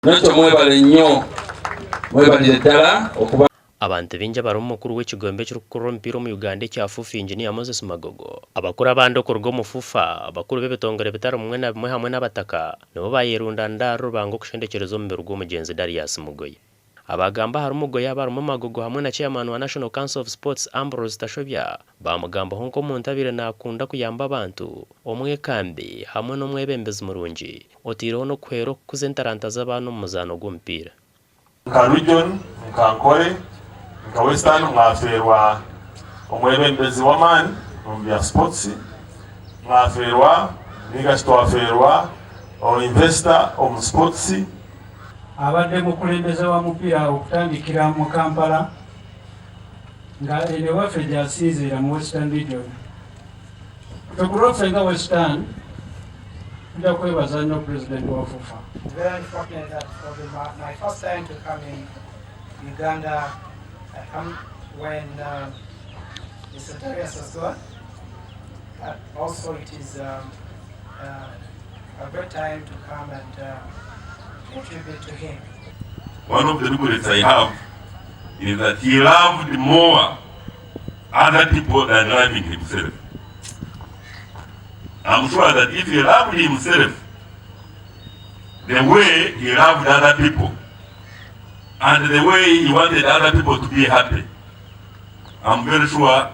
N'ekyo mwebale nnyo, mwebalire ddala okuba. Abantu baingi abarimu mukuru w'ekigombe ekirikukurira omupiira omu Uganda ekya FUFA Engineer Moses Magogo, abakuru abandi okuruga omu FUFA, abakuru b'ebitongore bitari bimwe na bimwe hamwe n'abataka nibo bayerundanira ahari Rubanga okushendekyereza omubiri gw'omugyenzi Darius Mugoye. Abaagamba ahari Mugoye abarimu Magogo hamwe na Chairman wa National Council of Sports Ambrose Tashobya baamugambaho nk'omuntu abaire naakunda kuyamba abantu, omwekambi hamwe n'omwebembezi murungi Otaireho n'okuhwera okukuza entaranta z'abaana omu muzaano gw'omupiira. Nka region, nka Ankole, nka Western mwafeerwa omwebembezi w'amaani omu bya sports, mwafeerwa ninga shi twafeerwa investor omu sports. Abadde mukulembeze wa mupiira okutandikira mu Kampala nga eno ewaffe gyasinziira mu Western Region. Ffe ku lwaffe nga Western tujja kwebaza nnyo Pulezidenti wa FUFA. Very unfortunate that for the, my, my first time to come in Uganda, I come when Mr. Darius has gone. But also it is a great time to come and pay tribute to him. One of the regrets I have is that he loved more other people than loving himself. I'm sure that if he loved himself the way he loved other people and the way he wanted other people to be happy, I'm very sure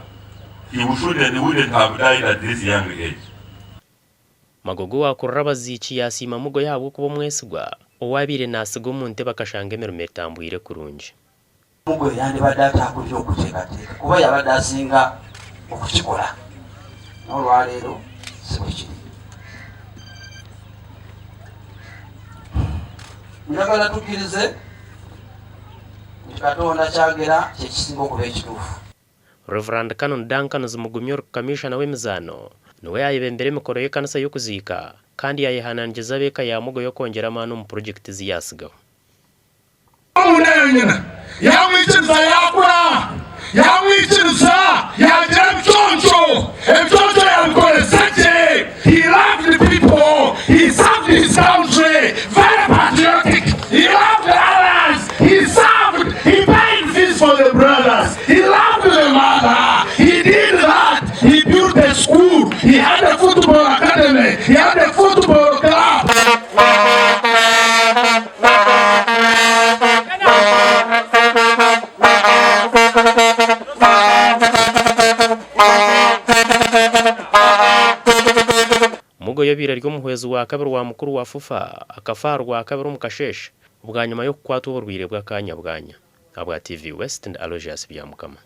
he shouldn't, wouldn't have died at this young age. Magogo owaakurira abaziiki yaasiima Mugoye ahabw'okuba omwesigwa, ou abaire naatsiga omu ntebe akashanga emirimo etambwire kurungi. Mugoye yandibadde ataakulira okuteekateeka kuba yabadde asinga okukikola naye olwaleero si bwe kiri. Njagala tukkirize nti Katonda kyagera kye kisinga okuba ekituufu. Rev. Canon Duncan Zimugumya ori Kamishana w'emizaano niwe yaayebembera emikoro y'ekanisa y'okuziika kandi yaayehanangiriza ab'eka ya Mugoye okwongyera amaani omu purojekiti ezi yaatsigaho. Omunda ya nyina yaamwikiriza yaakura, yaamwikiriza yaagira ebiconco, ebiconco yaabikoresa gye, he loved people, he served his country, very patriotic, he loved others, he served, he paid fees for the brothers, he loved the mother, he did that, he built a school, he had a football academy, he had a football club. Mugoye obaire ari omuhwezi wa kabiri wa mukuru wa FUFA akafa aha Rwakabiri omu kasheeshe bwanyima y'okukwatwa oburwaire bw'akaanya bwanya. Ahabwa TV West ndi Aloysius Byamukama.